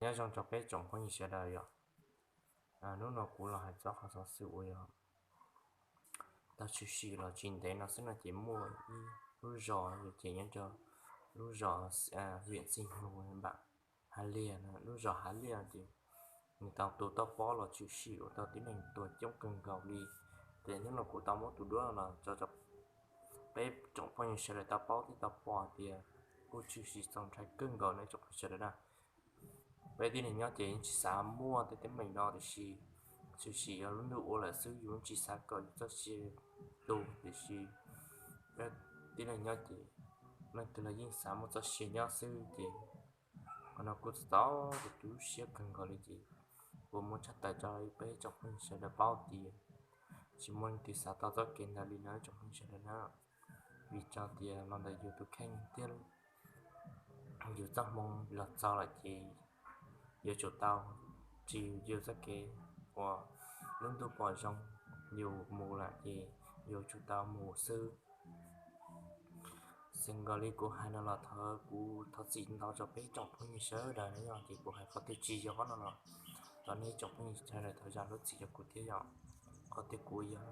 Nyob zoo rau peb tsoom phooj ywg sawv daws yom. Hnub no kuv los hais txog qhov xov xwm uas yog tau tshwm sim los tsis ntev no xwb no ces muaj ib lub zos yog ces nyob rau lub zos Viam Txij Hnu npam Hav Liag, lub zos Hav Liag ces nws tau tus toj pob los tshwm sim uas tau tib neeg tua coob kawg nkaus li. Ces hnub no kuv tau muab tus duab los tso rau peb tsoom phooj ywg sawv daws tau paub thiab tau pom tias kuj tshwm sim txaus ntshai kawg nkaus no tsoom phooj ywg sawv daws na. Peb tib neeg nyob ces yeej tsis xav muaj tej teeb meem no tiam sis tshwm sim yog lub ntuj ua lawm xwb, yus tsis xav kom yus txoj sia tu tiam sis peb tib neeg nyob ces leej twg los yeej xav muaj txoj sia nyob xwb ces qhov no kuj txaus kuv tu siab kawg nkaus li ces kuv muab tshaj tawm rau peb tsoom phooj ywg sawv daws paub tias tsis muaj leej twg xav tau txoj kev ntawd li no tsoom phooj ywg sawv daws na. Vim rau tias los ntawm yus tus kheej thiab yus txoj hmoo los txog lawm ces yuav tsum tau ris yus txoj kev uas lub ntuj pom zoo, yus mus lawm ces yuav tsum tau mus xwb. Xws nkaus li kuv hais no los thov kuv thov txim ntau rau peb tsoom phooj ywg sawv daws na yom, ces kuv hais qhov twg tsis yog no los thov nej tsoom phooj ywg sawv daws thov zam lub txim rau kuv thiab yom. Qhov twg kuv yog